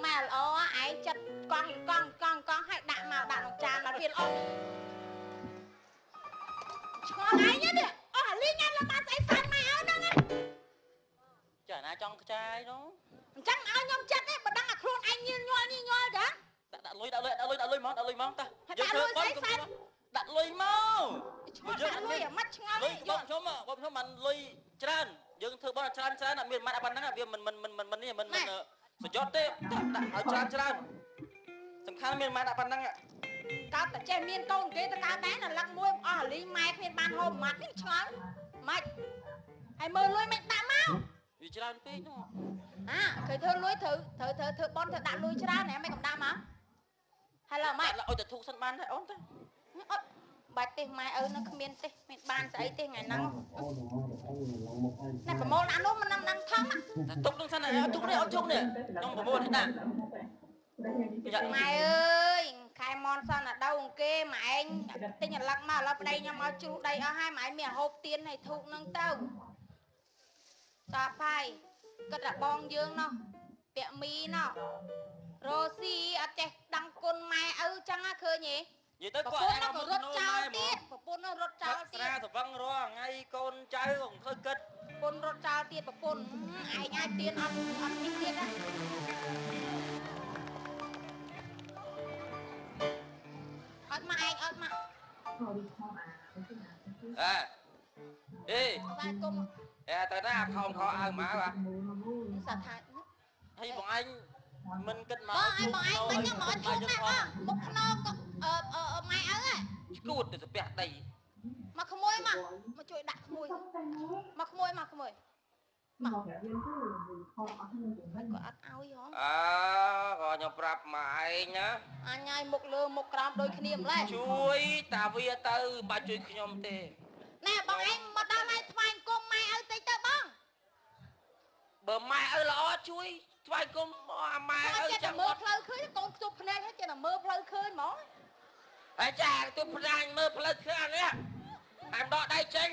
ម៉ែល្អឯងចិត្តកង់កង់កង់កង់ឲ្យដាក់មកដាក់ក្នុងចានមកវាល្អឆ្ងល់ឯងនេះអស់អាលីងញ៉ាំឡើងបានស្អីសានម៉ែឲ្យហ្នឹង ចាណាចង់ខ្ចាយនោះ អញ្ចឹងឲ្យខ្ញុំចិត្តទេបើដឹងអាខ្លួនឯងញៀនញ័រញីញ័រចឹង ដាក់លុយដាក់លុយដាក់លុយដាក់លុយមកដាក់លុយមកតា យើងធ្វើបង ដាក់លុយមក ឆ្ងល់ដាក់លុយអាម៉ាត់ឆ្ងល់ លុយបងខ្ញុំបងខ្ញុំបានលុយច្រើនយើងធ្វើបងច្រើនច្រើនអត់មានម៉ាត់ប៉ុណ្ណឹងវាមិនមិនមិនមិននេះមិនមិនសយត់ទេដាក់ឲ្យច្រើនច្រើនសំខាន់មានម៉ាត់ដាក់ប៉ុណ្ណឹង កើតតែចេះមានកូនគេទៅកើតដែរនៅលឹកមួយអស់អាលីងម៉ែគ្មានបានហូបម៉ាត់នេះឆ្ងល់ម៉េចហើយមើលលុយមិនដាក់មក វាច្រើនពេកនោះ អាគេធ្វើលុយត្រូវត្រូវត្រូវធ្វើបនត្រូវដាក់លុយច្រើនណាមិនកំដាក់មកហើយឡើយម៉េច ឲ្យតែធូកសិនបានហើយអូនទៅ អត់បាច់ទេម៉ែឪនឹងគ្មានទេមានបានស្អីទេថ្ងៃហ្នឹងណែប្រមូលអានោះមិននឹងថង តែទុកនឹងសិនឲ្យទុកនេះឲ្យទុកនេះខ្ញុំប្រមូលនេះដាក់ ម៉ែអើយខែមនសនអាដៅអង្គគេម៉ែឯងទិញអាឡឹកមកឥឡូវប្តីខ្ញុំឲ្យជ្រុះដីអស់ហើយម៉ែឯងមានហូបទៀនឲ្យធូកនឹងទៅតបហើយគិតថាបងយើងណោះពាក់មីណោះរ៉ូស៊ីអត់ចេះដឹងគុណម៉ែឪចឹងឃើញទេ និយាយទៅគាត់ឯងក៏រត់ចោលទៀតប្រពន្ធរត់ចោលទៀត ស្រាសវឹងរាល់ថ្ងៃកូនចៅក៏មិនឃើញគិត ប្រពន្ធរត់ចោលទៀតប្រពន្ធឯងអាចទៀនអត់អត់នេះទៀតណាអត់មកឯងអត់មក អេអេស្វាគមន៍ អេទៅណាខំខោអាវម៉ៅអា សាថា ហើយបងឯងមិនគិតមក បងឯងបងឯងមិញហ្នឹងមកធំណាស់បងមុខខ្នងក៏អឺម៉ែឪហ៎ ឈួតទៅស្ពះដី មកក្មួយមកមកជួយដាក់ក្មួយមកក្មួយមកក្មួយមកគាត់អត់ឲ្យហង អើក៏ខ្ញុំប្រាប់ម៉ែឯងណា អញឲ្យមុខលើមុខក្រោមដូចគ្នាម្លេះ ជួយតាវាទៅបាច់ជួយខ្ញុំទេ ណែបងឯងមកដល់ហើយថ្វាយគុំម៉ែឪតិចទៅបង បើម៉ែឪល្អជួយថ្វាយគុំអាម៉ែឪ ចាំមើលផ្លូវឃើញកូនខ្ទប់ភ្នែកហើយចេះតែមើលផ្លូវឃើញហ្មង ហើយចាទប់ភ្នែកមើលផ្លូវឃើញអានេះហើយដកដៃចេញ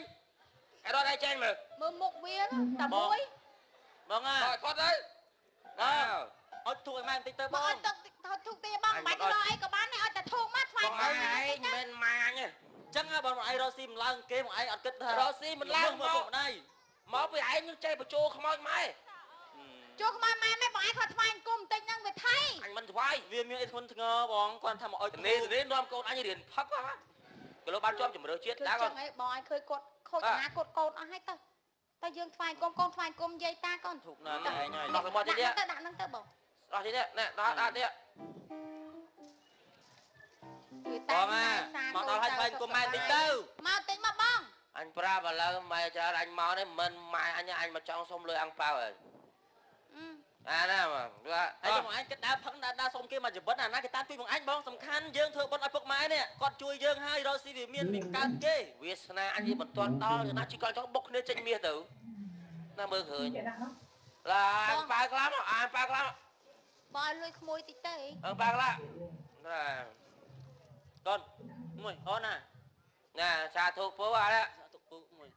ហើយដកដៃចេញមើល មើលមុខវាតែមួយ បងអា គាត់ទៅ បងអត់ធូកឲ្យម៉ែបន្តិចទៅបង អត់ទឹកធូកទេបងមិនបាច់រកអីក៏បានដែរឲ្យតែធូកមកថ្វាយ បងឯងមិនម៉ាញទេ ចឹងបងឯងរកស៊ីមិនឡើងគេបងឯងអត់គិតថា រកស៊ីមិនឡើង មកម្ដាយ មកពីឯងនឹងចេះបញ្ចូលខ្មោចម៉ែ ចូលខ្មោចម៉ែម៉ែបងឯងគាត់ថ្វាយអង្គមបន្តិចហ្នឹងវាថៃ អញមិនថ្វាយ វាមានអីធ្ងន់ធ្ងរបងគាត់ថាមកឲ្យ នេះនេះនាំកូនអញរៀនផឹកហ៎ក៏លោកបានជាប់ជំរឿជាតិដែរ ចឹងឯងបងឯងឃើញគាត់ខូចអនាគតកូនអស់ហើយទៅតែយើងថ្វាយអង្គមកូនថ្វាយអង្គមយាយតាកូន ធូកណាស់ឯងហើយ ដោះទៅមកទៀត ទៅដាក់ហ្នឹងទៅបង ដោះទៀតនេះដោះដាក់ទៀត គឺតា បងមកដល់ហើយថ្វាយអង្គមម៉ែតិចទៅ មកតិចមកបង អញប្រាប់ឥឡូវម៉ែច្រើនអញមកនេះមិនម៉ែអញអញមកចង់សុំលុយអង្គប៉ៅហើយអាណាមក ហើយបងឯងគិតដើរផឹងដើរសុំគេមកជីវិតអាណាគេតាមជួយបងឯងបងសំខាន់យើងធ្វើបុណ្យឲ្យពុកម៉ែនេះគាត់ជួយយើងហើយរកស៊ីវាមានវាកើតគេ វាសនាអញវាមិនទាន់ដល់ណាជីកចង់បុកគ្នាចេញមាសទៅណាមើលឃើញឡាអញប៉ៅខ្លាំងអញប៉ៅខ្លាំង បងឲ្យលុយក្មួយតិចទៅ អើប៉ៅខ្លាំងណា កូនមួយអូនណា ណាសាធុពូអា សាធុពូមួយ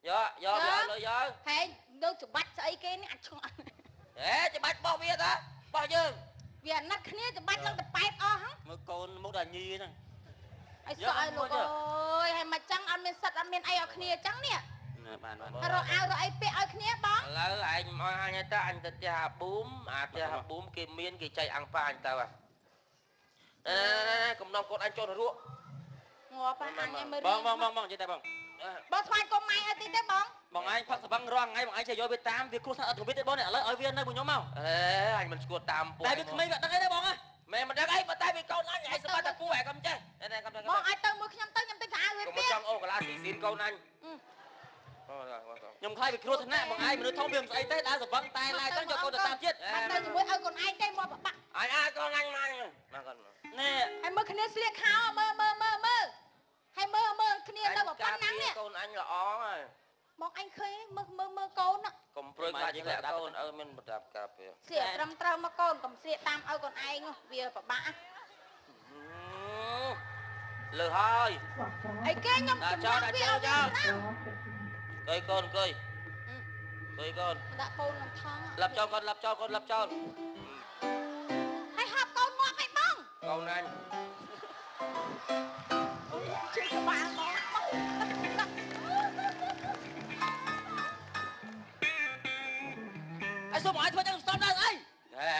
យកយកយកលុយយក ហែងនៅច្បាច់ស្អីគេនេះអាចឆ្ងល់ ហេច្បាច់បោះវាតាបោះយើង វាអាណិតគ្នាច្បាច់ឡើងទៅប៉ែតអស់ហ្នឹង មើលកូនមុខដល់ញីហ្នឹង ឲ្យសក់ឲ្យលោកអើយហើយមកចឹងអត់មានសិទ្ធអត់មានអីឲ្យគ្នាចឹងនេះ បានបាន រកអាវរកអីពាក់ឲ្យគ្នាបង ឥឡូវឯងមកអញទៅអញទៅផ្ទះអាប៊ូមអាផ្ទះអាប៊ូមគេមានគេចែកអង្គប៉ាអញទៅហ่ะអេកំណំកូនអញចូលរក់ ងាប់អញឲ្យមើល បងបងបងបងនិយាយតែបង បងថ្វាយកុំម៉ែឲ្យតិចទេបង បងឯងផឹកសវឹងរាល់ថ្ងៃបងឯងចេះយកវាតាមវាគ្រោះថ្នាក់អត់កវិតទេបងឥឡូវឲ្យវានៅមួយខ្ញុំមក អេអញមិនស្គាល់តាមពួក តែវាក្មេងវាដឹងអីទេបងហ៎ មែនមិនដឹងអីប៉ុន្តែវាកូនអញឯងសម្បត្តិតែពួកឯងកុំចេះណែកុំចេះ បងឲ្យទៅមួយខ្ញុំទៅខ្ញុំទិញខោអាវវា កុំចង់អូកាឡាស៊ីស៊ីនកូនអញ ខ្ញុំខ្លាចវាគ្រោះថ្នាក់បងឯងមនុស្សធំវាមិនស្អីទេដើរសវឹងតែឡាយទៅយកកូនទៅតាមជាតិ បាត់ទៅជាមួយឲ្យកូនឯងទេមកបាក់ អញឲ្យកូនអញមកមកកូន នេះ ហើយមើលគ្នាស្លៀកខោមើលមើលមើលមើលហើយមើលមើលគ្នានៅប៉ុណ្ណឹងនេះ កូនអញល្អហើយ បងអញឃើញមើលមើលមើលកូនក ុំព្រួយខ្លាចធ្លាក់កូនឪមានប្រដាប់ការពារ ស្លៀកត្រឹមត្រូវមកកូនកុំស្លៀកតាមឪកូនឯងវាពិបាក លើហើយ អីគេខ្ញុំ ដាក់ចោលដាក់ចោលចោលអង្គុយកូនអង្គុយអង្គុយកូន ដាក់កូនក្នុងថង ឡាប់ចោលកូនឡាប់ចោលកូនឡាប់ចោល សុំឲ្យធ្វើចឹងសំដែរអី ហេ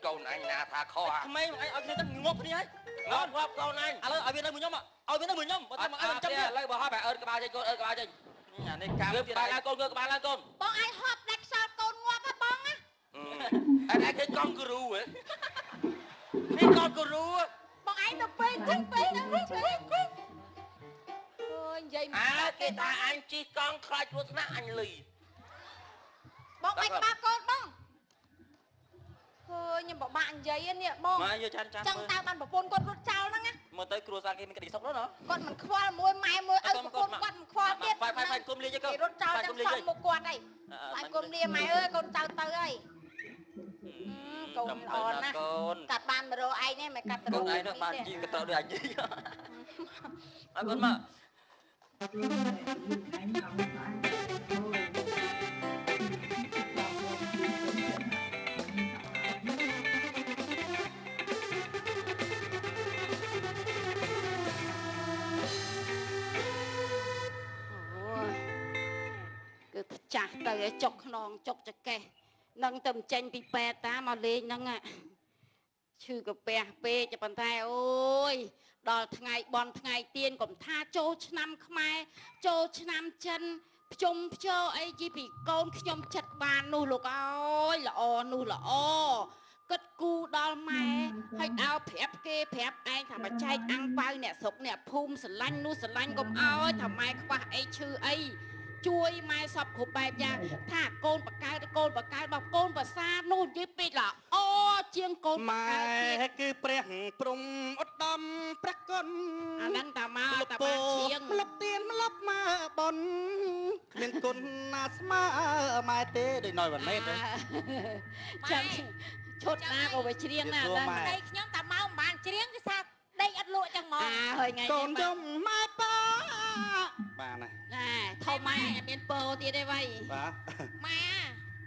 កូនអញណាថាខុស ក្មេងឯងឲ្យគ្នាទៅងាប់គ្នាហើយ ងាប់កូនអញ ឥឡូវឲ្យវានៅមួយខ្ញុំ ឲ្យវានៅមួយខ្ញុំ បើតែមកឲ្យចាំទៀតឥឡូវបើហប់ឲ្យអើតក្បាលចេញកូន អើតក្បាលចេញ អានេះកាំ ទៀតក្បាលឡើងកូន ងើក្បាលឡើងកូន បងឯងហប់ដាច់ខ្យល់កូនងាប់ហ៎បងណា អត់ឯងឃើញកង់គូរូហ៎ នេះកង់គូរូ បងឯងទៅពេកទៅពេកទៅពេក អូយនិយាយ អើគេថាអញជិះកង់ខ្លាចគ្រោះថ្នាក់ អញលី បងបាច់ក្បាលកូនបង អើយខ្ញុំពិបាកនិយាយនេះបង ម៉ែយកចានចាន ចឹងតើបានប្រពន្ធគាត់រត់ចោលហ្នឹងណា មើលទៅគ្រួសារគេមានក្តីសុខនោះណា គាត់មិនខ្វល់មួយម៉ែមួយឪ ប្រពន្ធគាត់មិនខ្វល់ទៀត ហ្វាយហ្វាយហ្វាយគុំលាយកូន គេរត់ចោលចឹងសំមុខគាត់ហី ហ្វាយគុំលាម៉ែអើយកូនចៅទៅហើយកូនល្អណាស់ កាត់បានមករកឯងនេះ មិនកាត់ទៅ កូនឯងនោះបានជីកត្រដូចអញជីអើកូនមក ចាស់ទៅឲ្យចុកខ្នងចុកចកេះនឹងទៅចេញពីពេទ្យតាមកលេងហ្នឹងឈឺកាពះពេក ប៉ុន្តែអូយដល់ថ្ងៃបន់ថ្ងៃទៀនកុំថាចូលឆ្នាំខ្មែរចូលឆ្នាំចិនភ្ជុំភ្ជោអីជីពីកូនខ្ញុំចិត្តបាននោះលោកអើយ ល្អនោះល្អ គិតគូដល់ម៉ែហើយ ដល់ប្រាប់គេប្រាប់ឯងថាមកចែកអាំងប៉ាវអ្នកស្រុកអ្នកភូមិស្រឡាញ់នោះស្រឡាញ់ កុំឲ្យថាម៉ែខ្វះអីឈឺអី ជួយម៉ែសពគ្រប់បែបយ៉ាង ថាកូនបកើតកូនបកើតបើកូនប្រសានោះនិយាយពេកល្អជាងកូនប ម៉ែ កើតទៀត គឺព្រះព្រំឧត្តមព្រះគុណ អាហ្នឹងតាមកតាបានជាង ម្លប់ទៀនម្លប់មកប៉ុន គ្មានគុណណាស្មើម៉ែទេ ដូចណយវ៉ាណេត ចឹងឈុតណាក៏វាច្រៀងណាស់ ដែរ ដីខ្ញុំតាមកមិនបានច្រៀង គឺថាដីអត់លក់ចឹងហ្មង អាហើយថ្ងៃ កូនយំម៉ែប៉ាបានណា ណែធំម៉ែមានពោទៀតទេវ៉ៃ បាទ ម៉ែ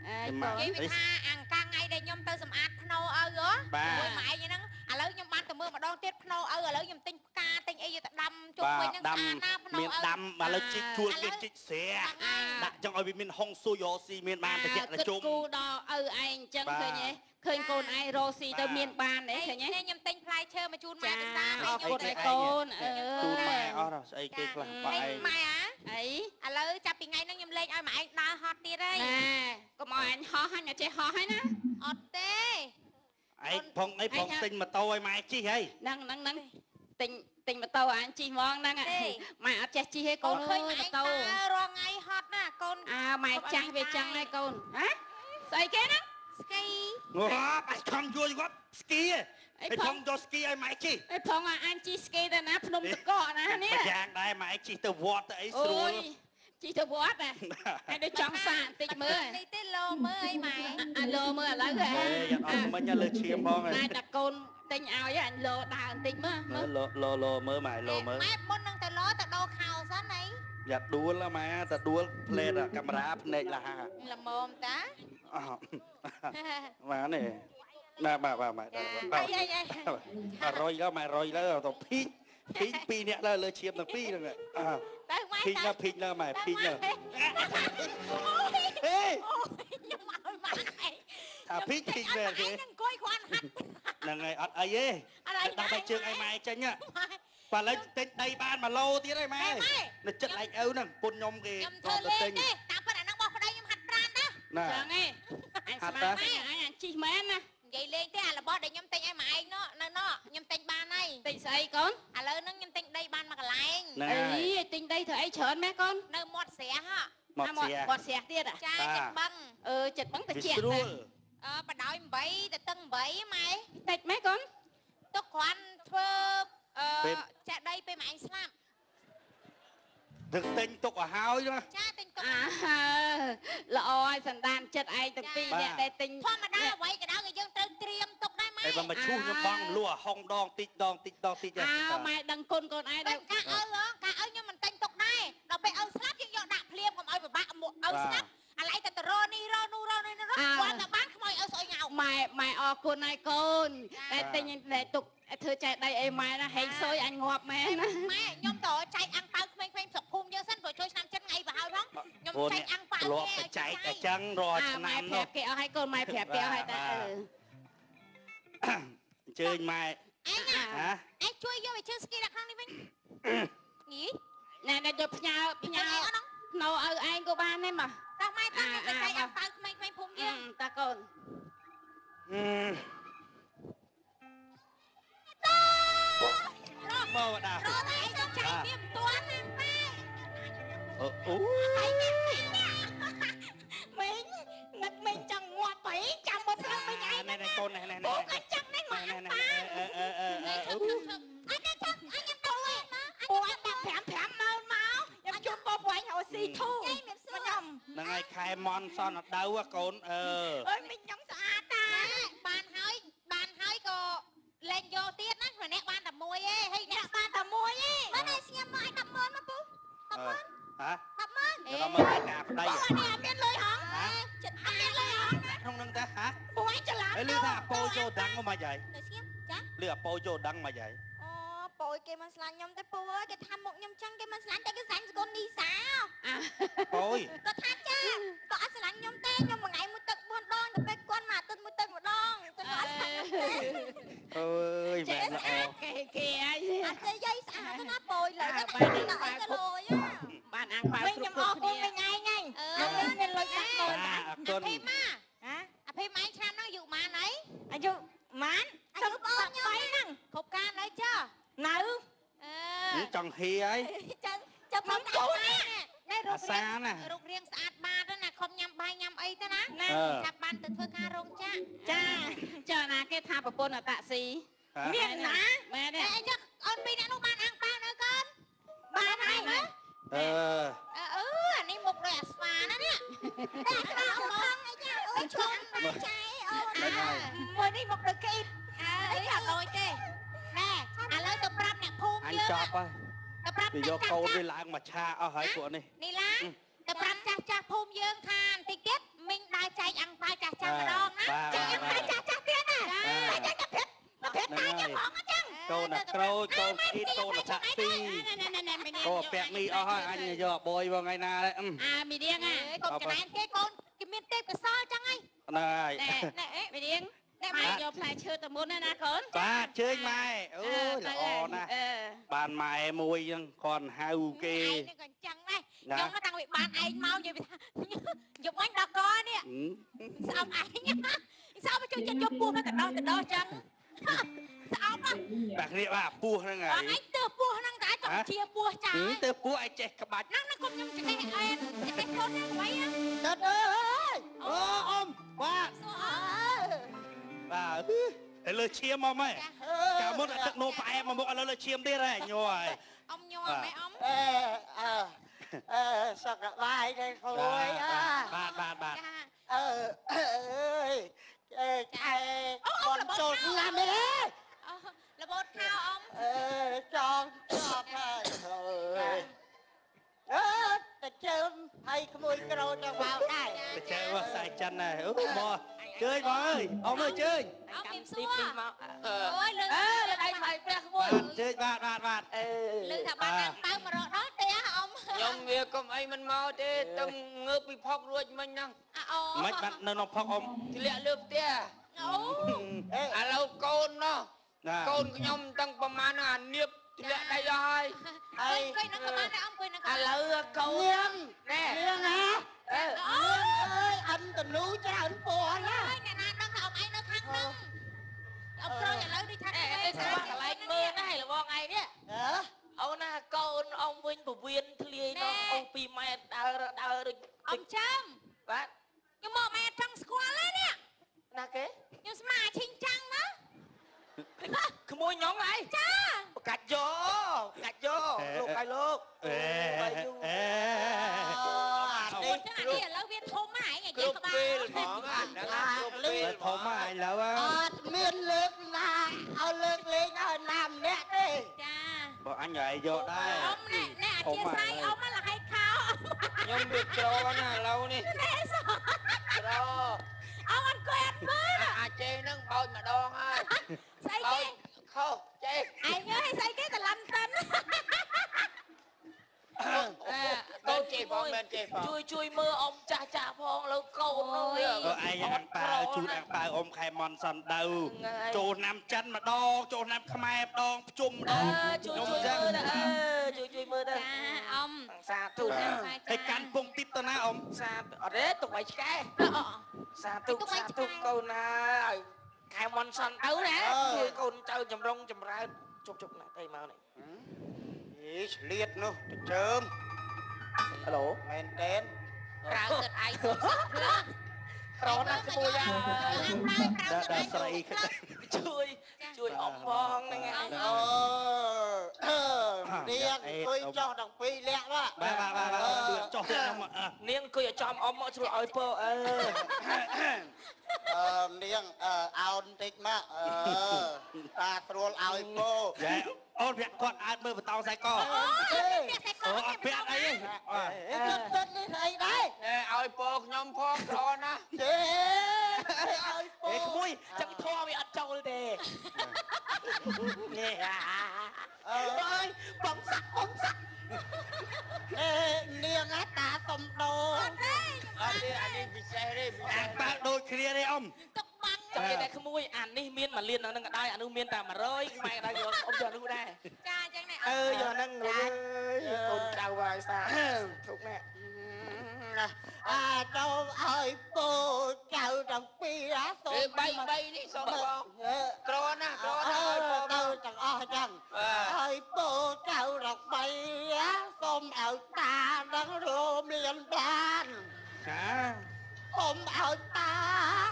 អើយកូន និយាយវាថាអង្កាថ្ងៃដែលខ្ញុំទៅសម្អាតភ្នោឪហ៎ មួយម៉ែឯងហ្នឹង ឥឡូវខ្ញុំបានទៅមើលម្ដងទៀតភ្នោឪ ឥឡូវខ្ញុំទិញផ្កាទិញអីយកទៅដាំជុំវិញហ្នឹង ស្អាតណាស់ភ្នោឪ មានដាំឥឡូវជីកជួលគេជីកស្រះដាក់ចឹងឲ្យវាមានហុងស៊ុយរស៊ីមានបានតិច តិជុំគូដល់ឪឯងអញ្ចឹង ឃើញទេ ឃើញកូនឯងរស់ស៊ីទៅមានបានទេ ឃើញទេ ខ្ញុំទិញផ្លែឈើមកជូនម៉ែពិសា អរគុណឯកូនអើ ជូនម៉ែអស់ស្អីគេខ្លះបាក់ឯង ម៉ែអា អី ឥឡូវចាប់ពីថ្ងៃហ្នឹងខ្ញុំលេងឲ្យម៉ែឯងដើរហត់ទៀតហើយ ណែកុំឲ្យអញហោះ អញអត់ចេះហោះហើយណា អត់ទេ ឯងផងអីផង ទិញម៉ូតូឲ្យម៉ែជិះហើយ ហ្នឹងហ្នឹងហ្នឹងទិញទិញម៉ូតូអញជិះហ្មងហ្នឹង ម៉ែអត់ចេះជិះទេកូន ឃើញម៉ែ ម៉ូតូ រាល់ថ្ងៃហត់ណាកូន អើម៉ែចាស់វាចឹងហើយកូនហ៎ ស្អីគេហ្នឹង ស្គី ងាប់អញខំយល់គាត់ស្គីអីផង យកស្គីឲ្យម៉ែជិះ អីផង អញជិះស្គីទៅណាភ្នំតកកណានេះ យ៉ាងដែរ ម៉ែជិះទៅវត្តទៅអីស្រួល ជិះទៅវត្តណា ហើយដូចចង់សាកបន្តិចមើល នេះទេលោមើលអីម៉ែ អាលោមើលឥឡូវហ៎ អត់អត់មិញលើឈាមផង តែតែកូនទិញឲ្យអញលោដើរបន្តិចមើល មើលលោលោលោមើលម៉ែលោមើល ម៉ែមុននឹងទៅលោទៅដូរខោសិនអី យ៉ាដួលម៉ែ ទៅដួលផ្លេតកាមេរ៉ាភ្នែកលះ ល្មមតា ម៉ែនេះណា បាទបាទម៉ែបាទ បាទរយแล้วម៉ែរយแล้วទៅភីកភីកពីរនាក់លើឈាមទាំងពីរហ្នឹង ទៅម៉ែ ភីកแล้วភីកแล้วម៉ែភីកแล้วហេ ខ្ញុំឲ្យម៉ែ ថាភីកភីកមែនទេ អង្គុយគ្រាន់ហាត់ ហ្នឹងហើយ អត់អីទេ ដាក់តែជើងឲ្យម៉ែចេញ បាទឥឡូវទិញដីបាន1ឡូទៀតហើយម៉ែ នៅចិត្តឡែកឪហ្នឹងពុនខ្ញុំគេ ខ្ញុំធ្វើលេងទេ តាមពិតអាហ្នឹងរបស់ប្តីខ្ញុំហាត់ប្រានណា ណា ចឹងឯងអញស្មានអញអញជីមែនណា និយាយលេងទេ អារបស់ដែលខ្ញុំទិញឲ្យម៉ែឯងនោះនៅនោះខ្ញុំទិញបានហើយ ទិញស្អីកូន ឥឡូវហ្នឹងខ្ញុំទិញដីបានមួយកន្លែង អីទិញដីធ្វើអីច្រើនម៉េះកូន នៅមាត់ស្រះហ៎ មាត់ស្រះ មាត់ស្រះទៀត ចា ចិត្តបឹង អឺចិត្តបឹងតិចណា អឺបដោយ8ទៅតឹង8ម៉ែ តិចម៉េះកូន ទុកគ្រាន់ធ្វើអឺចាក់ដីពេលម៉ែឯងស្លាប់ ទឹកទិញទុកឲ្យហើយណា ចាទិញទុក អើល្អឲ្យសន្តានចិត្តឯងទាំងពីរអ្នកដែលទិញ ធម្មតាអ្វីក៏ដោយក៏យើងត្រូវត្រៀមទុកដែរម៉ែ តែបើមកឈូសខ្ញុំបងលួហុងដងតិចដងតិចដងតិច អើម៉ែដឹងគុណកូនឯងដែរ កាឪកាឪខ្ញុំមិនទិញទុកដែរ ដល់ពេលឪស្លាប់យើងយកដាក់ភ្លាម កុំឲ្យពិបាកមកឪស្លាប់អាឡៃតែតរនេះរនោះរនេះរ គាត់តែបានខ្មោចឪស្អុយញ៉ៅ ម៉ែម៉ែអរគុណហើយកូន តែទិញតែទុកធ្វើចែកដីអីម៉ែណា ហេងសុយអញងាប់ម៉ែណា ម៉ែខ្ញុំតចែកអាំងប៉ៅក្មេងៗស្រុកភូមិយើងសិន ព្រោះជួយឆ្នាំចិន ថ្ងៃប្រហើយផងខ្ញុំចែកអាំងប៉ាវ ធ្លាប់ទៅចែកតែចឹងរាល់ឆ្នាំ នោះប្រាប់គេអស់ហើយកូនម៉ែប្រាប់គេអស់ហើយតាអឺ អញ្ជើញម៉ែ ឯង ហ៎ ឯងជួយយកវាជើងស្គីដាក់ខាងនេះវិញញី ណែណែយកផ្ញើផ្ញើនៅឪឯងក៏បានដែរមក តោះម៉ែតោះខ្ញុំទៅចែកអាំងប៉ាវក្មេងៗភូមិយើង តាកូន មកដល់ រត់ឯងទៅចែកវាមិនទាន់ណាប៉ែ អូអូ មីងនឹកមីងចង់ងាប់អីចាំមកប្រឹងមីងឯង ណែកូនណែណែ អូក៏ចឹងនេះមកអាំងប៉ាវ អឺ ឈប់ឈប់ឈប់អញឈប់អញខ្ញុំទៅវិញមក ពូអញដាក់5 5ម៉ឺនមកខ្ញុំជូនពូពូអញរកស៊ីធូខ្ញុំ ហ្នឹងហើយខែមន់សនដៅកូនអឺ អើយមីងខ្ញុំស្អាតតា បានហើយបានហើយក៏លែងយកទៀតណាម្នាក់បានតែមួយឯងហើយអ្នក បានតែមួយឯង បានហើយស្ញៀមមកឲ្យ100000មកពូ100000 ហ៎ 100000 100000ការប្តី ពូនេះអត់មានលុយហង ចិត្តអត់មានលុយហង ក្នុងនឹងតាហ៎ ពូអញច្រឡំ ហើយលឺថាអាប៉ូចូលដឹងមកហើយ នៅស្ងៀមចា លឺអាប៉ូចូលដឹងមកហើយ អូប៉ូយគេមិនស្លាញ់ខ្ញុំទេពូអើយគេថាមុខខ្ញុំចឹងគេមិនស្លាញ់តែគេស្លាញ់សកលនីសា ប៉ូយ គាត់ថាចាគាត់អត់ស្លាញ់ខ្ញុំទេខ្ញុំមួយថ្ងៃមួយទឹក4ដងទៅពេលគាត់មកអាទិត្យមួយទឹកម្ដងទៅគាត់អត់ស្លាញ់ខ្ញុំទេ អើយមែនល្អ គេគេអី អត់ទេយាយស្អាតណាប៉ូយលើទៅដល់អីទៅលយ បានអាំងប៉ាវគ្រប់ខ្ញុំអរគុណវិញឯងហ្នឹងអត់មានលុយដាក់កូន អរគុណ អភិមាអភិមាឯងឆ្នាំហ្នឹងអាយុប៉ុន្មានហើយ អាយុប៉ុន្មាន អាយុបងខ្ញុំ ហ្នឹង គ្រប់ការនៅចា នៅ អឺ ចង់ហៀហើយ ចឹងចាំមកគូនេះណែរូប អាសា រាង ណា រូបរាងស្អាតបាតណាខំញ៉ាំបាយញ៉ាំអីទៅណាចាប់បានទៅធ្វើការរោងចក្រ ចាចាណាគេថាប្រពន្ធអតាស៊ីមានណាមែនទេ អីចឹងអូនពីរអ្នកនោះបានអាំងប៉ាវនៅកូន បានហើយណា អឺ អឺអានេះមុខដូចអាស្វាណានេះតែអាស្វាអមអីចាអូឈុំបាចៃអូន មួយនេះមុខដូចគេ អើយអត់ដូចទេណែឥឡូវទៅប្រាប់អ្នកភូមិ អញ យើង ចប់ហើយ ទៅប្រាប់ វាយកកូនវាឡើងមកឆាអស់ហើយពួកនេះ នីឡាទៅប្រាប់ចាស់ចាស់ភូមិយើងថាបន្តិចទៀតមីងដើរចែកអាំងប៉ាវចាស់ចាស់ម្ដងណា ចែកអាំងប៉ាវចាស់ចាស់ទៀតណាចាស់ចាស់ប្រាប់ប្រាប់តាខ្ញុំផងអញ្ចឹង កូនអាក្រូចកូនគីតកូនអាឆាក់ស៊ីកូនពាក់មីអស់ហើយអញយកបយមកថ្ងៃណាដែរ អាមីរៀងអា កុំចំណែនគេកូនគេមានទេពកោសលចឹងហី ហ្នឹងហើយ ណែមីរៀងម៉ែយកផ្លែឈើទៅមុនណាកូន បាទជើញម៉ែអូយល្អណាស់បានម៉ែមួយចឹងគ្រាន់ហៅគេ ឯងនេះក៏អញ្ចឹងដែរខ្ញុំតាំងពីបានឯងមកនិយាយថាយប់មិញដល់កនេះស្អប់ឯងស្អប់ជួយចិត្តយកពោះមកកដោះកដោះចឹងស្អប់ណា បាទគ្នាបាទពោះហ្នឹងហើយ អត់ឯងទើពោះហ្នឹងតែចង់ជាពោះចា ទើពោះឯងចេះក្បាច់ ហ្នឹងណាគុំខ្ញុំចេះអែនចេះកូនហ្នឹងអ្វីហ្នឹង ដិតអើយ អូអ៊ំបាទ សួរអើ បាទឥឡូវឈាមមកម៉េចកាលមុនអាទឹកនោមផ្អែមមកមុខឥឡូវលើឈាមទៀតហើយញ័រហើយ អ៊ំញ័រម៉េចអ៊ំ អឺអឺអឺសុខសប្បាយទេក្មួយអើ បាទបាទបាទ អឺអើយអេខែបនចូលឆ្នាំទេ របូតខោអ៊ំ អឺចងចប់ហើយអឺតែជើមហើយក្មួយក្រូចទៅមកដែរ តែជើមខ្សែចិនដែរអូមកជើញបងអើយអ៊ំអើយជើញ អ៊ំមានសួរមកអូយលើ អើលើដៃថ្លៃព្រះក្មួយ ជើញបាទបាទបាទ អឺ លើថាបានអាំងប៉ាវមករកដល់ផ្ទះអ៊ំ ខ្ញុំវាកុំអីមិនមកទេទៅងើបពីផុករួចមិញហ្នឹង អូ មិនបាត់នៅក្នុងផុកអ៊ំ ធ្លាក់លើផ្ទះ អូ ឥឡូវកូនណោះកូនខ្ញុំតាំងប្រហែលអានៀបធ្លាក់ដៃអស់ហើយ ហើយអង្គុយហ្នឹងក៏បានដែរអង្គុយហ្នឹងក៏ ឥឡូវកូន ណែនាងហ៎ អើ អើយអិនតនូច្រើនពណ៌ណា ហើយអ្នកណាដឹងថាអ៊ំឯងនៅខាងហ្នឹងអ៊ំក្រោយឥឡូវដូចថា អេទៅស្គាល់កន្លែងមើលណាស់លបងឯងនេះ ហ៎ អូណាកូនអ៊ំវិញពវៀនធ្លាយដល់អូ2ម៉ែត្រដើរដើរដូច អ៊ំចាំ បាទ ខ្ញុំមកម៉ែចង់ស្គាល់ទេនេះ ណាគេ ខ្ញុំស្មាឈិងចាំងណា ក្មួយញ៉ុងអី ចា កាច់យកកាច់យកលោកឲ្យលោក អេអេ នេះនេះឥឡូវវាធំហ៎ឯងនិយាយ គ្រប់ ក្បាល ពេលហ្មងអាហ្នឹងគ្រប់ពេល ធំហ៎ឥឡូវ អត់មានលើកណាឲ្យលើកលេងឲ្យណាម្នាក់ទេ ចា បើអញឲ្យយកដែរ អ៊ំណែណែអធិស្ឋានអ៊ំលហៃខោ ខ្ញុំវាក្រណាស់ឥឡូវនេះ ណែស ក្រ អ៊ំអត់គួយអត់មើល អាចេហ្នឹងបោចម្ដងហើយ ស្អីគេ ខុសចេ ឯងអើយស្អីគេតឡាន់តិនក ូនចេផង មែនចេះផង ជួយជួយមើលអ៊ំចាស់ចាស់ផងលើកូននោះវា អើឯងអាំងប៉ាវជូនអាំងប៉ាវអ៊ំខែមនសណ្ដៅចូលឆ្នាំចិនម្ដងចូលឆ្នាំខ្មែរម្ដងភ្ជុំម្ដង ជួយជួយមើលដែរជួយជួយមើលដែរ ចាអ៊ំ សាធុ ហើយកាន់ពងទីបទៅណាអ៊ំ សាអត់ទេទុកឲ្យឆ្កែសាធុសាធុកូនណាឲ្យខែមនសណ្ដៅណាជួយកូនចៅចម្រុងចម្រើនជប់ជប់ណាទៅមកនេះ អីឆ្លៀតនោះទៅជើម ហៅឡូ មែនតែន ក្រៅទឹកឯងផ្លោះ ក្រណាស់ជាមួយ អា ដល់ស្រី ជួយជួយអ៊ំផងហ្នឹងឯង អូនាងអង្គុយចុះទាំងពីរលាក់បាទ បាទបាទបាទចុះទៀតខ្ញុំ នាងអង្គុយឲ្យចំអ៊ំមកជួយឲ្យពោអឺ អឺនាងអោនតិចមកអឺតាស្រួលឲ្យពោ យ៉ែអូនពាក់គាត់អាចមើលបន្តខ្សែក អូពាក់ខ្សែក អូអត់ពាក់អីទេ ចិត្តនេះស្អីដែរ ឲ្យពោខ្ញុំផងក្រណាស់ ទេឲ្យពោ អេក្មួយចឹងធေါ်វាអត់ចូលទេនេះអើយបងសាក់បងសាក់ អេនាងតាសុំដូរ អត់ទេ អត់ទេអានេះពិសេសទេ អាប៉ាដូចគ្នាទេអ៊ំ ទុកបាំង ចង់និយាយតែក្មួយអានេះមាន1លានហ្នឹងក៏ដោយអានោះមានតែ100ខ្មែរក៏ដោយយកអ៊ំយកនោះដែរ ចាអញ្ចឹងណែ អឺយកហ្នឹងលោកអើយកូនចៅវាយសាធុកណែ អាចូលឲ្យពោចៅទាំងពីរអាសូម បីបីនេះសូមបងក្រណាស់ក្រណាស់ឲ្យពោ ទៅទាំងអស់ចឹងឲ្យពោចៅរកបីសូមឲ្យតានឹងរួមមានបាន ចា កុំឲ្យតា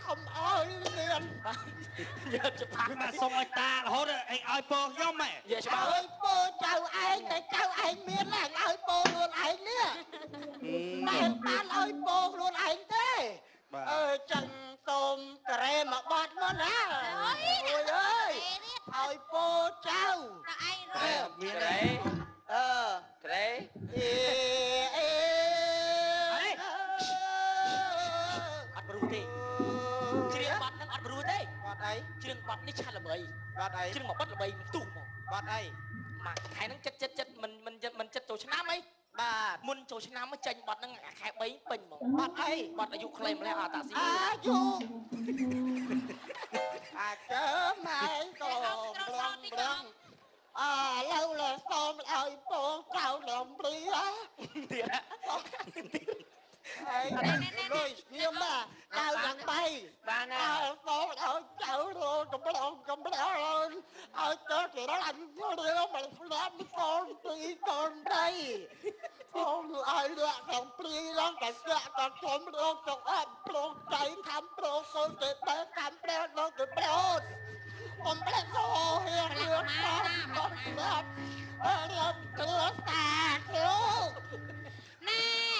កុំឲ្យមាន យកច្បាស់ មកសុំឲ្យតារហូតឯងឲ្យពោខ្ញុំហ៎ យកច្បាស់ ឲ្យពោចៅឯងតែចៅឯងមានឡើងឲ្យពោខ្លួនឯងនេះមិនបានឲ្យពោខ្លួនឯងទេអើចឹងសូមការ៉េមកបត់មកណាអូយអើយឲ្យពោចៅ តឯងរក មានទេ អឺ ការ៉េ អេអេ អត់ព្រោះទេច្រៀងបត់ហ្នឹងអត់ព្រោះទេ បត់អី ច្រៀងបត់នេះឆាត់ល្បី បត់អី ច្រៀងមកបត់ល្បីមិនទុះមក បត់អី មកខែហ្នឹងចិត្តចិត្តចិត្តមិនមិនមិនចិត្តចូលឆ្នាំអី បាទ មុនចូលឆ្នាំចេញបត់ហ្នឹងអាខែ3ពេញហ្មង បត់អី បត់អាយុខ្លីម្ល៉េះអត់តាស៊ី អាយុអាកើម៉ែក៏ប្លងប្លងអាឡូវលើសូមឲ្យពោចៅលំព្រា ទៀត ហើយលុយខ្ញុំបាទចៅទាំងបី បានណា សូមឲ្យចៅរកំឡងកំឡងឲ្យទៅទៅអញរឿងមកស្លាប់កូនពីកូនបីសូមឲ្យលាក់ទាំងព្រីឡើងតែស្លាក់តែខ្ញុំរកទាំងអត់ប្រងចៃខំប្រងសូនទៅបែខំប្រងដល់ទៅប្រោតអំប្រេកោហៀរឿងតាមដល់ស្លាប់រឿងគ្រួសារគ្រូ ណែ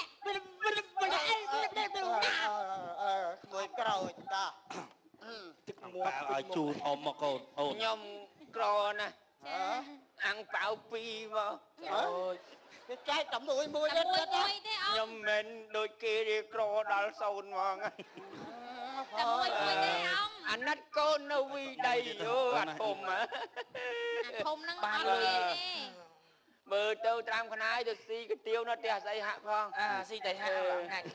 មួយក្រោយតា ទឹកមាត់ឲ្យជូនអ៊ំមកកូនអូន ខ្ញុំក្រណាស់អាំងប៉ៅពីរមក អូយគេចែកតែមួយមួយ ទេមួយមួយទេអ៊ំ ខ្ញុំមិនដូចគេរៀក្រដល់សូនហ្មង តែមួយមួយទេអ៊ំ អាណិតកូននៅវីដីអូអាធំ អាធំហ្នឹងអត់មានទេ មើលទៅត្រាំខ្នាយទៅស៊ីកាទៀវនៅផ្ទះស្អីហាក់ផង អាស៊ីតែហាក់ហាក់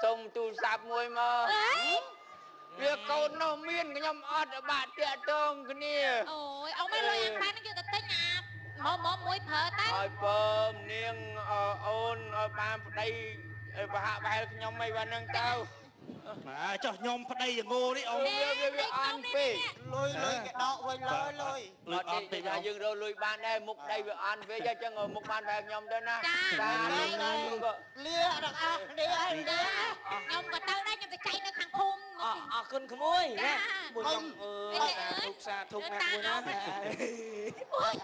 សុំទូរស័ព្ទមួយមកវាកូននោះមានខ្ញុំអត់បាក់តាក់ទងគ្នា អូយអ៊ំឯងលុយអាំងបានយកទៅទិញអាមកមកមួយប្រើតែ ឲ្យពើនាងអូនឲ្យបានប្តីប្រហាក់ប្រហែលខ្ញុំអីបានហ្នឹងទៅ ចុះខ្ញុំប្តីងោនេះអ៊ំ វាអន់ពេក លុយលុយគេដកវិញលុយលុយ លុយអន់ពេក យើងរកលុយបានដែរមុខប្តីវាអន់ពេកអញ្ចឹងមុខបានប្រហែលខ្ញុំទៅណា ចា លាទាំងអស់គ្នាលា ខ្ញុំក៏ទៅដែរខ្ញុំទៅចែកនៅខាងភូមិ អរគុណក្មួយណាមួយខ្ញុំអើយសាធុសាធុណាមួយណា អូយ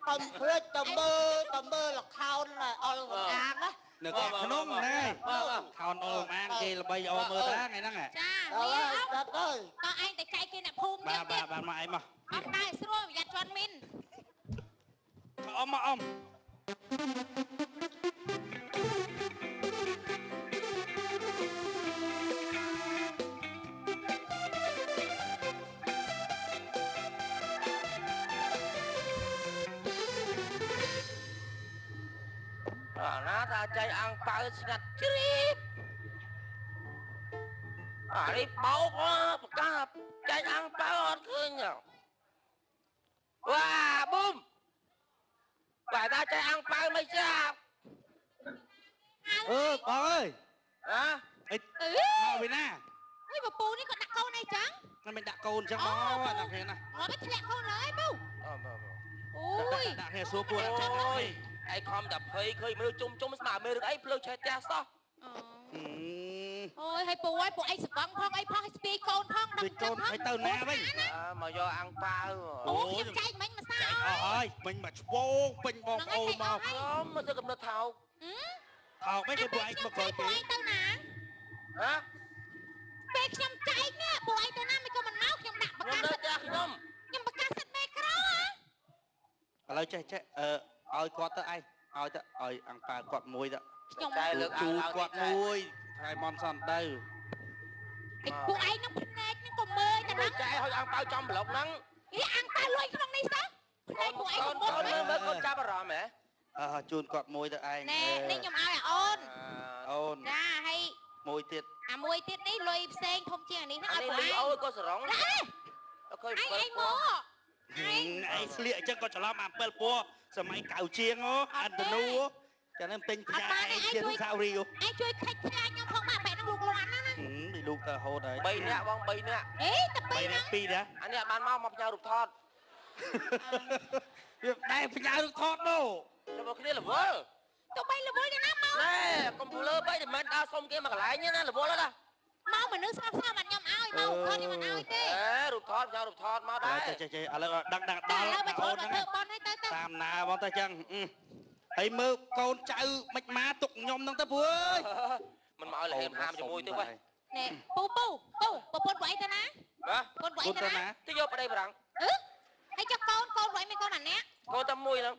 កុំភ្លេចទៅមើលទៅមើលល្ខោនអល់កំអាងណា នៅក្នុងហ្នឹងខោនអល់កំអាងគេល្បីអមើលតាថ្ងៃហ្នឹង ចាលាអត់ទៅតឯងទៅចែកគេអ្នកភូមិទៀត បាទបាទមកឯងមក អត់ដែរស្រួលប្រយ័ត្នជន់មីន អ៊ំមកអ៊ំ អាណា ថាចែកអង្គប៉ៅស្ងាត់ជ្រាបអានេះបោកប្រកាសចែកអង្គប៉ៅអត់ឃើញវ៉ាប៊ុំបាទថាចែកអង្គប៉ៅមិនស្រាប់ អឺបងអើយ ហ៎ អីមកវិញណា អុយបពូនេះគាត់ដាក់កូនអីចឹង មិនដាក់កូនចឹងបងដាក់គ្នាណា ងាប់ធ្លាក់កូនលើយពូអូយ ដាក់គ្នាសួរពូដាក់ អូយឯងខំតែភ័យឃើញមនុស្សជុំជុំស្មាមេរឿងអីភ្លើងឆេះផ្ទះសោះ អូយហើយពូហើយពូឯងស្វឹងផងអីផងឲ្យស្ពាយកូនផងដឹងកូនឲ្យទៅណាវិញ មកយកអង្គប៉ៅ អូខ្ញុំចែកមិញមកសា អស់ហើយមិញមកឆ្វងពេញបងប្អូនមក ខ្ញុំមកទៅកំណត់ថោក ថោកមិនគេពូឯងមកក្រោយគេពូឯងទៅណា ហ៎ ពេលខ្ញុំចែកនេះពូឯងទៅណាមិនក៏មិនមកខ្ញុំដាក់ប្រកាស សិទ្ធខ្ញុំ ខ្ញុំប្រកាសសិទ្ធមេក្រហ៎ ឥឡូវចេះចេះអឺឲ្យគាត់ទៅឯងឲ្យទៅឲ្យអង្គប៉ៅគាត់មួយទៅ ខ្ញុំ តែលើក ជូនគាត់មួយថ្ងៃមនសនទៅ ឯពួកឯងនឹងភ្នែកនឹងក៏មើលតែហ្នឹង ចែកឲ្យអង្គប៉ៅចំប្លុកហ្នឹង អីអង្គប៉ៅលុយក្នុងនេះសោះភ្នែកពួកឯងក៏មុត មើលមើលគាត់ចាប់អារម្មណ៍ហ៎ អើជូនគាត់មួយទៅឯង ណែនេះខ្ញុំឲ្យអូន អូន ណាហើយ មួយទៀត អាមួយទៀតនេះលុយផ្សេងធំជាងអានេះហ្នឹងឲ្យពួកឯង អូក៏សរង ណា ឃើញ ឯងមក ឯងឯងស្លៀកអញ្ចឹងក៏ច្រឡំអា7ពណ៌សម័យកៅជាងអូអានតនូចាំនឹងទិញផ្ញើឯងជាសាវរី ឯងជួយខិចខ្លាចខ្ញុំផងបាទបែរនឹងលូកលាន់ណាណា ពីលូកទៅហូតហើយ 3នាក់បង3នាក់ អេតែ2នាក់ 2នាក់ អានេះបានមកផ្ញើរូបថត វាដែរផ្ញើរូបថតនោះ ចាំមកគ្នារវល់ ទៅបីរវល់យ៉ាងណាមក ណែកុំព្យូទ័របីតែមិនដើរសុំគេមកកន្លែងណារវល់ណា មកមនុស្សស្រាប់ស្រាប់អត់ខ្ញុំឲ្យមករូបថតខ្ញុំមិនឲ្យទេ អេរូបថតផ្ញើរូបថតមកដែរ ចេះចេះឥឡូវដឹងដឹងដល់ ឥឡូវមកចូលមកធ្វើបន់ឲ្យទៅទៅ តាមណាបងទៅចឹងហើយមើលកូនចៅមិនមកទុកខ្ញុំហ្នឹងទៅព្រួយ មិនមកឲ្យលហេមហាមជាមួយទេវ៉េ ណែពូពូពូប្រពន្ធពួកឯងទៅណា បាទ កូនពួកឯងទៅណា ទៅយកប្តីបារាំង អឺហើយចុះកូនកូនពួកឯងមានកូនអានាក់ កូនតែមួយហ្នឹង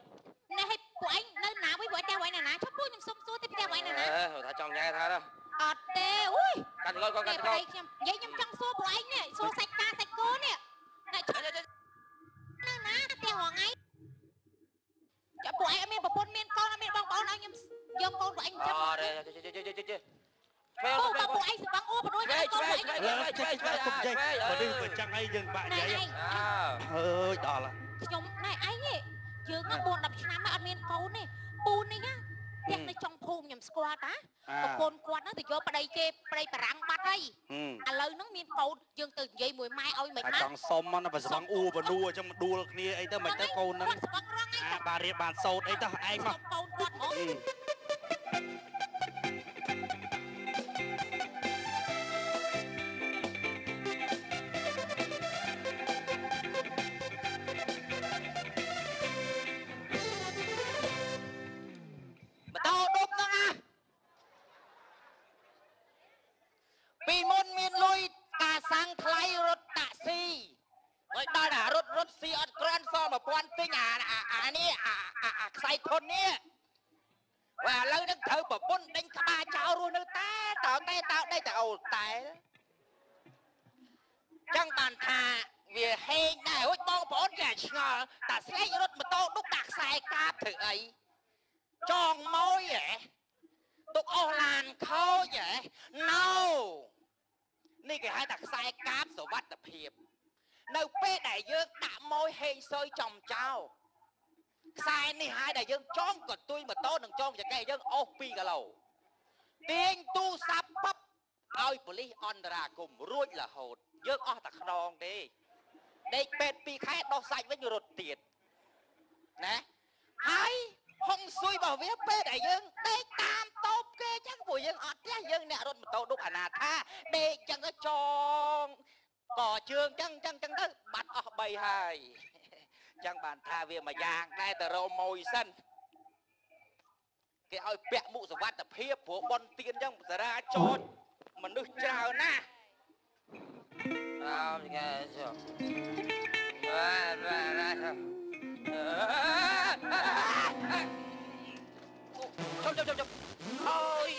ណែហើយពួកឯងនៅណាវិញពួកឯងផ្ទះពួកឯងនៅណាចុះពូខ្ញុំសុំសួរទៅផ្ទះពួកឯងនៅណា ថាចង់ញ៉ែថាណា អត់ទេអូយ កាន់កូនកាន់កូន ខ្ញុំនិយាយខ្ញុំចង់សួរពួកឯងនេះសួរសាច់ការសាច់គោនេះណែចុះនៅណាផ្ទះរងថ្ងៃចុះពួកឯងអត់មានប្រពន្ធមានកូនអត់មានបងប្អូនឲ្យខ្ញុំយកកូនពួកឯងចាំ អត់ទេចេះ ពូបើពួកឯងស្បឹងអួបរួចកូនពួកឯង ចេះចេះចេះបើនេះបើចឹងអីយើងបាក់និយាយអើយដល់ ខ្ញុំណែឯងនេះយើង4 10ឆ្នាំហើយអត់មានកូនទេពូនេះណាផ្ទះនៅចុងភូមិខ្ញុំស្គាល់តាប្រពន្ធគាត់ហ្នឹងទៅយកប្តីគេប្តីបារាំងបាត់ហើយឥឡូវហ្នឹងមានកូនយើងទៅនិយាយមួយម៉ែឲ្យមិន មកចង់សុំណាបើស្បឹងអួបនួអញ្ចឹងមកដួលគ្នាអីទៅមិនទៅកូនហ្នឹង គាត់ស្បឹងរងឯង អាបារៀបបានសោតអីទៅឯងមក កូនគាត់ហ្មង ពីមុនមានលុយកាសាំងថ្លៃរត់តាក់ស៊ីហើយដល់អារត់រត់ស៊ីអត់ក្រាន់សល់1000ទិញអាអានេះអាខ្សែធននេះបាទឥឡូវនឹងត្រូវប្រពន្ធដេញក្បាលចោលរស់នៅតែតើតែតើដេកតែអូតែចឹងបានថាវាហេងដែរហួចបងប្អូនគេឆ្ងល់តាស្អែករត់ម៉ូតូឌុកដាក់ខ្សែកាបធ្វើអីចងម៉ួយហ៎ទុកអស់ឡានខូចហ៎ No នេះគេហៅថាខ្សែកាបសុវត្ថិភាពនៅពេលដែលយើងដាក់ម៉ួយហេងសុយចំចោលខ្សែនេះហើយដែលយើងចងកន្ទុយម៉ូតូនិងចងចកេះយើងអូស2គីឡូទាញទូរស័ព្ទប៉បឲ្យប៉ូលីសអន្តរាគមរួចរហូតយើងអស់តែខ្នងទេដេកពេទ្យ2ខែដោះសាច់វិញរត់ទៀតណាហើយហុងស៊ុយរបស់វាពេលដែលយើងដេកតាមតូបគេចឹងព្រោះយើងអត់ផ្ទះយើងអ្នករត់ម៉ូតូឌុបអាណាថាដេកចឹងទៅចងកជើងចឹងចឹងចឹងទៅបាត់អស់3ហើយចឹងបានថាវាមួយយ៉ាងដែរទៅរកម៉ួយសិនគេឲ្យពាក់មុខសុវត្ថិភាពព្រោះប៉ុនទៀនចឹងសារាចតមនុស្សច្រើនណាស់ អោគេចុះបាទបាទ ជប់ជប់ជប់អូយ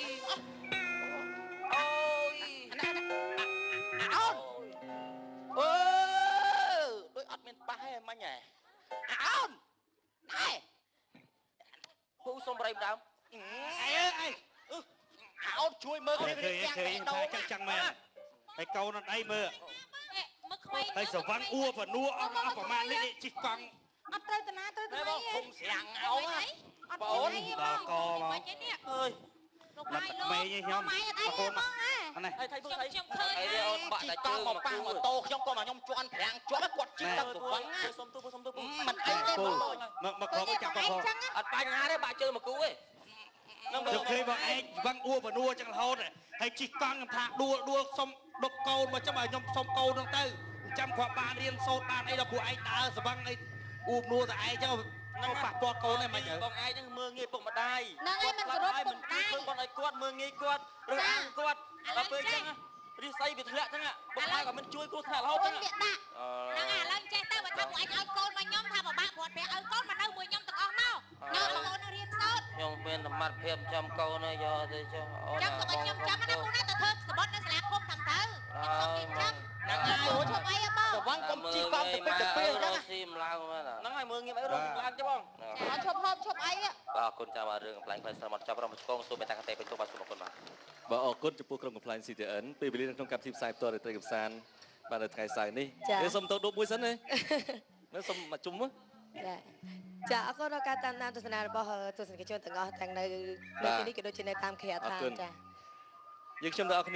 អូយ ណាអូនអឺដូចអត់មានប៉ះទេមិញហ៎អូនណែ ពូសុំប្រៃដើម អើ ឯង អូនជួយមើល ឃើញឃើញថាចឹងចឹងមែនហើយកូនអត់អីមើល មើលក្មេង ហើយសវណ្ណអួបនួអស់អស់ប្រហែលនេះជិះកង់ អត់ត្រូវតាណាត្រូវតា បងឃុំស្រាំងអោ អត់បង ដល់កមក អើយ លោកម៉ៃលោក មេខ្ញុំ ម៉ៃអត់អីទេបងហ่า នេះ ហើយថៃ ខ្ញុំខ្ញុំឃើញ អីទេអូនបាក់តែជើង កង់មកប៉ះម៉ូតូខ្ញុំក៏មកខ្ញុំជន់ប្រាំងជាប់គាត់ជិះទឹកសវឹង សុំទូសុំទូ មិនអីទេបង មកមកខំចាប់កខ អត់បញ្ហាទេបាក់ជើងមកគូទេ នឹង ខ្ញុំឃើញបងឯងវឹងអួបនួចឹងរហូតហើយជិះកង់ខ្ញុំថាដួលដួលសុំដុកកូនមកចាំឲ្យខ្ញុំសុំកូនហ្នឹងទៅចាំគាត់បានរៀនសូត្របានអីដល់ពួកឯងដើរសវឹងអីអួបនួតែឯងចឹងនឹងប៉ះពាល់កូនហ្នឹងមិន បងឯងហ្នឹងមើងងាយពុកម្ដាយ ហ្នឹងឯងមិនគោរពពុកម្ដាយ ធ្វើបងឲ្យគាត់មើងងាយគាត់រើសអើងគាត់ដល់ពេលចឹងរិះស័យវាធ្លាក់ចឹងពុកម្ដាយក៏មិនជួយគ្រោះថ្នាក់រហូតចឹង វាដាក់ ហ្នឹងឥឡូវចេះទៅបើថាពួកឯងឲ្យកូនមកខ្ញុំថាពិបាកព្រាត់ប្រាក់ឲ្យកូនមកនៅមួយខ្ញុំទាំងអស់មកនៅកូនរៀនសូត្រ ខ្ញុំមានសមត្ថភាពចាំកូនហើយយកទៅចុះអូន ចាំទុកឲ្យខ្ញុំចាំណាពូណាទៅធ្វើសបុតនៅសាលាឃុំតាមទៅខ្ញុំសុំគេចាំ ហ្នឹងហើយ ឈប់អីបង សវឹងកុំជិះកង់ទៅពេកទៅពេលហ្នឹង ស៊ីម្លងមែន ហ្នឹងហើយមើងងាយអីរកឡើងទេបង អត់ឈប់ហូបឈប់អី បាទអរគុណចាំរឿងកំ pl ែងផ្លែស្រមត់ចាប់រំឆ្កងសូមមេត្តាកតេពេញទុកបាទសូមអរគុណបាទ បាទអរគុណចំពោះក្រុមកំ pl ែង CTN ពេលវេលានៅក្នុងកម្មវិធីផ្សាយផ្ទាល់រាត្រីកំសាន្តបាទនៅថ្ងៃសៅរ៍នេះនេះសូមទៅដប់មួយសិនណានៅសូមមកជុំ ចាចាអរគុណដល់ការតាមដានទស្សនារបស់ទស្សនិកជនទាំងអស់ទាំងនៅនៅទីនេះក៏ដូចជានៅតាមគេហដ្ឋានចា យើងខ្ញុំទាំងអស់គ្នា